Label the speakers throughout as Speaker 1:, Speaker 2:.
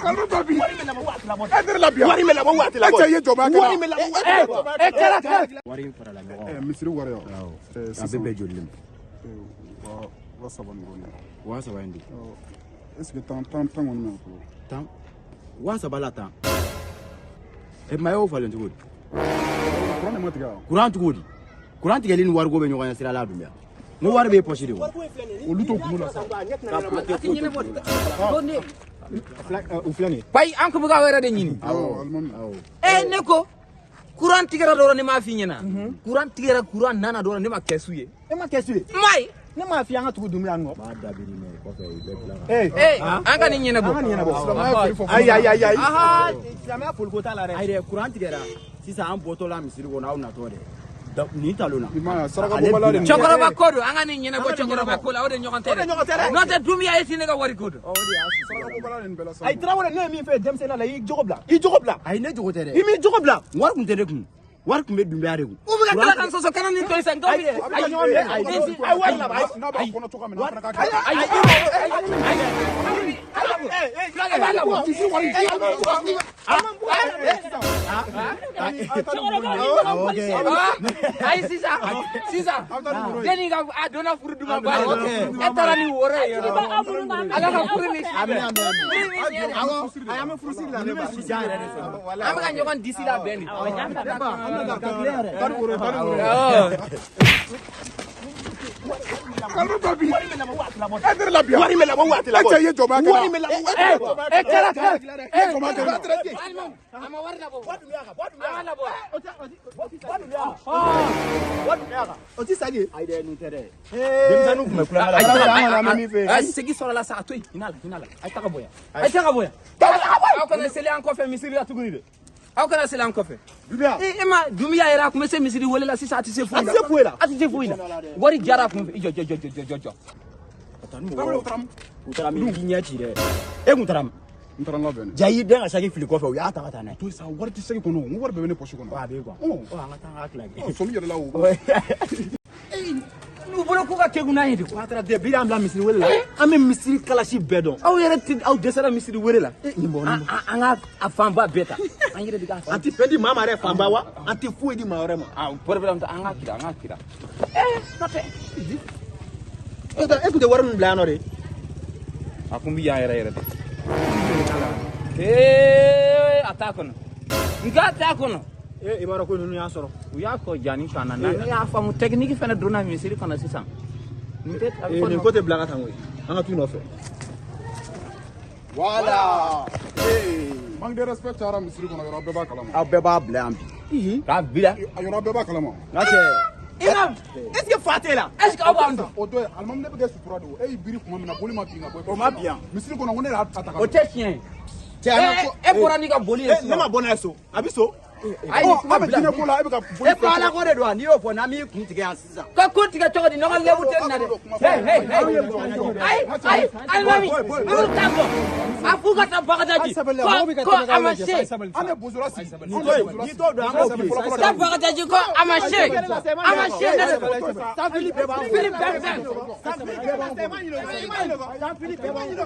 Speaker 1: Kalo dɔ bi. E tɛ la bi. Wari bɛ labɔ waati la. E cɛ ye jɔba kɛ. Wari bɛ labɔ.
Speaker 2: E kɛra kɛ.
Speaker 3: Wari in farala ɲɔgɔn kan.
Speaker 1: Misiri wari wa?
Speaker 3: Awɔ. A bɛ bɛn joli de ma?
Speaker 1: 3000 ni kɔni.
Speaker 3: 3000 in de.
Speaker 1: Est ce que tan kɔni bɛ fɔlɔ?
Speaker 3: Tan? 3000 la tan. E ma y'o falen cogo di?
Speaker 1: Kuran de ma tigɛ wa?
Speaker 3: Kuran cogo di? Kuran tigɛli ni wariko bɛ ɲɔgɔn ɲɛ sira la dun bɛ. N ko wari b'e poche de kɔnɔ.
Speaker 1: Olu t'o kun la sa.
Speaker 3: U filɛ nin ye.
Speaker 2: Payi an kun bɛ k'aw yɛrɛ de ɲini.
Speaker 1: Awɔ alimami.
Speaker 2: E ne ko kuran tigɛra dɔrɔn ne m'a f'i ɲɛna. Kuran tigɛra kuran nana dɔrɔn ne ma kɛsu ye.
Speaker 4: E ma kɛsu ye?
Speaker 2: N m'a ye.
Speaker 4: Ne m'a f'i ye an ka tugu Dunbuya kɔ.
Speaker 3: B'a dabiri mɛ kɔfɛ i bɛ tila ka.
Speaker 2: Ee an ka nin ɲɛnabɔ.
Speaker 4: An ka nin ɲɛnabɔ.
Speaker 1: Silamɛya foli fɔ.
Speaker 4: Ayi ayi ayi ayi.
Speaker 2: Aha.
Speaker 4: Silamɛya foliko t'a la dɛ.
Speaker 3: Ayi dɛ kuran tigɛra sisan an bɔtɔ la misiri kɔnɔ aw natɔ dɛ. Nin talon na.
Speaker 1: I m'a ye saraka bɔbaliya de nin ye.
Speaker 2: Cɛkɔrɔba ko don an ka nin ɲɛnabɔ cɛkɔrɔba ko la o de ɲɔgɔn tɛ dɛ.
Speaker 4: O de ɲɔgɔn tɛ dɛ.
Speaker 2: N'o tɛ Dunbuya e ti ne ka wari ko dɔn.
Speaker 1: Saraka bɔbaliya de nin bɛɛ la sa.
Speaker 4: Ayi Tarawele ne ye min fɛ denmisɛnninya la i y'i jogo bila. I jogo bila.
Speaker 3: Ayi ne jogo tɛ dɛ.
Speaker 4: I m'i jogo bila.
Speaker 3: Wari kun tɛ ne kun. Wari kun bɛ Dunbuya de kun.
Speaker 2: U bɛ ka tila ka n sɔsɔ kana nin to yen sa n t'o
Speaker 4: Ayi
Speaker 2: ye.
Speaker 4: a bɛ ka ɲɔgɔn minɛ.
Speaker 3: Ayi,
Speaker 4: Ayi wari labɔ. Ayi
Speaker 1: N'a b'a kɔnɔ cogoya min na an fana k'a kɛ.
Speaker 2: Ayi ayi sisan sisan denni ka a donna furu duman ba de e taara ni woro ye ala ka furu ni si bɛn.
Speaker 4: Ayi an bɛ furusiri la ne ba.
Speaker 2: An bɛ ka ɲɔgɔn disi la bɛn de.
Speaker 1: Taa ni woro ye, taa ni woro ye. Kalo dɔ bi. E tɛ la bi.
Speaker 4: Wari bɛ labɔ waati la.
Speaker 1: E cɛ ye jɔba kɛ.
Speaker 4: Wari bɛ labɔ.
Speaker 2: E kɛra kɛ.
Speaker 1: E jɔba kɛ.
Speaker 2: A ma wari labɔ. A ma labɔ.
Speaker 4: O ti sa de.
Speaker 3: Ayi dɛ nin tɛ dɛ. Denmisɛnninw kun bɛ kulonkɛ la.
Speaker 4: An bɛ min fɛ.
Speaker 2: Ayi segin sɔrɔ la sa a to yen hinɛ la hinɛ la a ye taga bɔ yan a ye taga bɔ yan. Aw kana seli an kɔfɛ misiri la tuguni dɛ. Aw kana seli an kɔfɛ.
Speaker 4: Dunbuya.
Speaker 2: E ma Dunbuya yɛrɛ a kun bɛ se misiri wele la sisan a tɛ se foyi la.
Speaker 4: A tɛ se foyi la.
Speaker 2: A tɛ se foyi la. Wari jara a kun fɛ i jɔ jɔ jɔ jɔ jɔ jɔ.
Speaker 3: U taara min i ɲɛ ci dɛ. E kun taara min?
Speaker 1: N taara n labɛn de.
Speaker 3: Ja i den ka saki fili kɔfɛ u y'a ta ka taa n'a ye.
Speaker 1: To yen sa wari tɛ segi kɔnɔ o n ko wari bɛɛ bɛ ne poche kɔnɔ.
Speaker 3: A bɛ quoi.
Speaker 1: Ɔ
Speaker 3: Ɔ an ka taa an ka tila kɛ.
Speaker 1: sɔmi yɛrɛ la o.
Speaker 2: N'u bolo k'u ka kekun n'a ye de.
Speaker 4: Batara den bi y'an bila misiri wele la. An bɛ misiri kalasi bɛɛ dɔn.
Speaker 2: Aw yɛrɛ tɛ aw dɛsɛra misiri wele la.
Speaker 4: Nin bɔ nin bɔ.
Speaker 2: An ka a fanba bɛɛ ta. An yɛrɛ de k'a
Speaker 4: An tɛ fɛn di maa ma dɛ fanba wa. An tɛ foyi di maa wɛrɛ ma.
Speaker 2: Ah problème tɛ an ka kira an ka kira.
Speaker 4: E kun tɛ wari min bila yan nɔ de.
Speaker 2: A kun bi yan yɛrɛ yɛrɛ de. Ee a t'a kɔnɔ. Nka t'a kɔnɔ.
Speaker 4: E i b'a dɔn ko ninnu y'a sɔrɔ.
Speaker 2: U y'a kɔ jani kan na ne y'a faamu technique fana donna misiri kɔnɔ sisan. Nin tɛ a bɛ fɔ
Speaker 4: Nin ko tɛ bila ka tan koyi. An ka t'u nɔfɛ.
Speaker 1: Voilà. Manque de respect cayara misiri kɔnɔ yɔrɔ bɛɛ b'a kalama.
Speaker 3: Aw bɛɛ b'a bila yan bi.
Speaker 2: K'a bila.
Speaker 1: A yɔrɔ bɛɛ b'a kalama.
Speaker 3: N ka cɛ.
Speaker 2: Imam
Speaker 4: Est ce que fa t'e la?
Speaker 2: est ce que aw b'an dɔn?
Speaker 1: O dɔ ye alimami ne bɛ kɛ sutura de o e y'i biri tuma min na boli ma bin ka bɔ.
Speaker 3: O ma bin yan.
Speaker 1: Misiri kɔnɔ ko ne y'a ta ka.
Speaker 2: O tɛ tiɲɛ ye.
Speaker 4: Cɛ an ka ko.
Speaker 2: E bɔra n'i ka boli ye
Speaker 4: Ne ma
Speaker 2: sisan.
Speaker 4: bɔ n'a ye so. A bɛ so.
Speaker 2: Ayi nin kuma
Speaker 1: An bɛ
Speaker 2: bila.
Speaker 1: diinɛ ko la e bɛ ka boli.
Speaker 3: E ko ala ko de don wa n'i y'o fɔ n'an m'i kun tigɛ yan sisan.
Speaker 2: Ka kun tigɛ cogo di ɲɔgɔn lebu tɛ nin na dɛ. Hey hey hey. Ayi ayi alimami olu t'a fɔ. A f'u ka taa Bagadaji. Ko a ma se.
Speaker 1: An bɛ bozola sigi.
Speaker 3: N'i t'o dɔn an b'o f'i ye.
Speaker 2: Taa Bagadaji ko a ma se. A ma se ne de.
Speaker 3: Sanfili bɛɛ b'an
Speaker 2: Fili bɛɛ bɛn.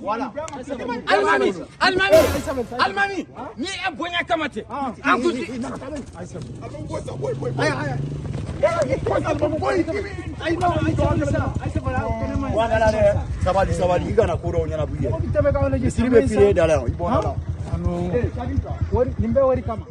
Speaker 3: Voilà.
Speaker 2: Alimami alimami alimami ni e bonya kama tɛ. An kun ti.
Speaker 3: Voilà dɛ. Sabali sabali i kana ko dɔw ɲɛnabɔ i yɛrɛ. Misiri bɛ pire da la yan i bɔra la.
Speaker 4: Nin bɛɛ wari kama.